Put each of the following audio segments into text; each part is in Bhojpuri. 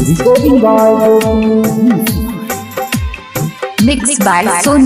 Recording by Mixed by Sonu.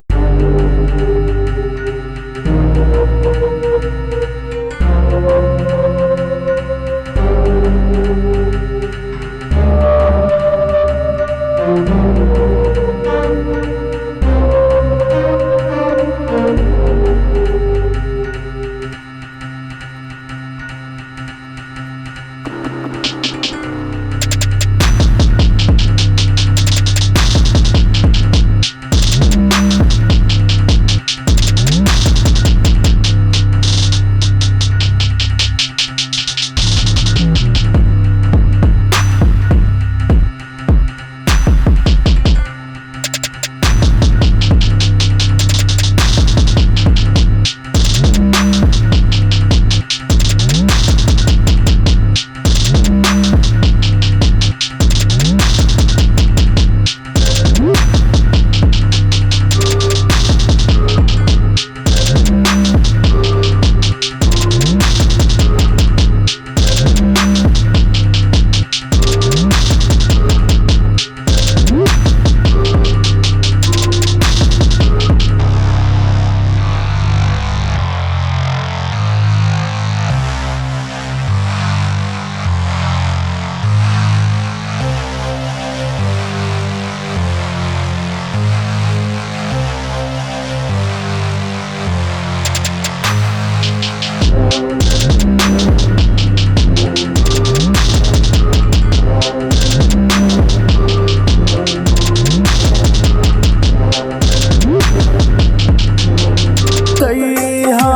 बतैहा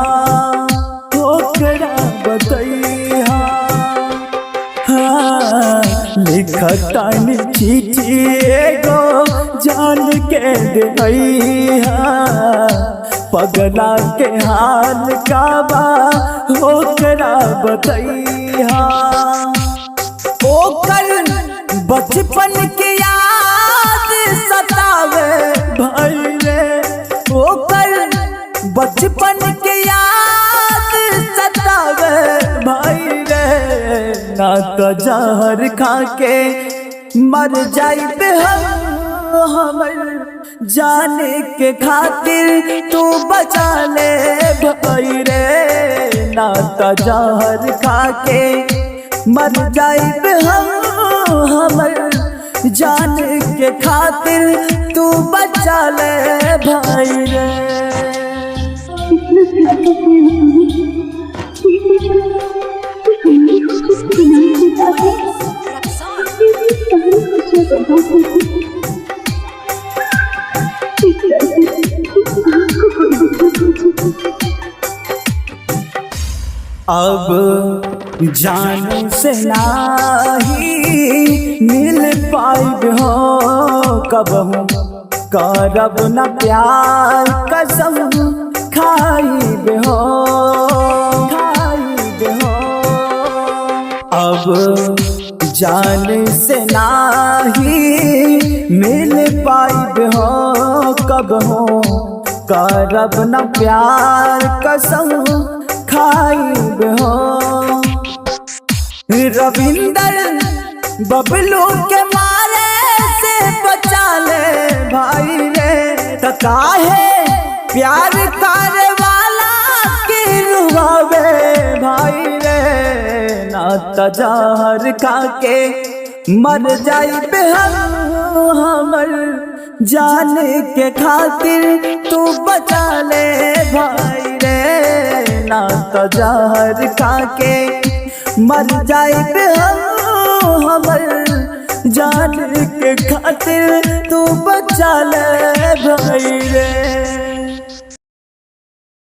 ओकरा बतैहा, हाँ, लिखतानी चिट्ठी एगो जान के देहा, पगला के हाल का बा ओकरा बतैहा। ओकर बचपन के याद सतावे भाई रे, ओकर बचपन के याद सतावे भाई रे, ना तो जहर खा के मर जाइबे हम, हमर जाने के खातिर तू बचा ले भाई रे, ना तो जहर खा के मर जाइबे हम, हमर जान के खातिर तू बचा ले भाई रे। इतना ज्यादा प्यार हमारी खुशी से नहीं होता है, सारी खुशियाँ बर्बाद हो गई। इस तरह से आपको कोई दुख न पहुंचे। अब जान से नाही मिल पाइब हो कबहू, करब न प्यार कसम खाइब हो, खाइब हो। अब जान से नाही मिल पाइब हो कबहू, करब न प्यार कसम खाइब हो। रविंदर बबलू के मारे से बचा ले भाई रे, त काहे प्यार करे वाला के रुआवे भाई रे, ना त जहर खा के मर जाइबे हम, हमर जान के खातिर तू बचा ले भाई रे, ना त जहर खा के मर जाइबे हम, हमर जान के खातिर तू बचा ले भाई रे।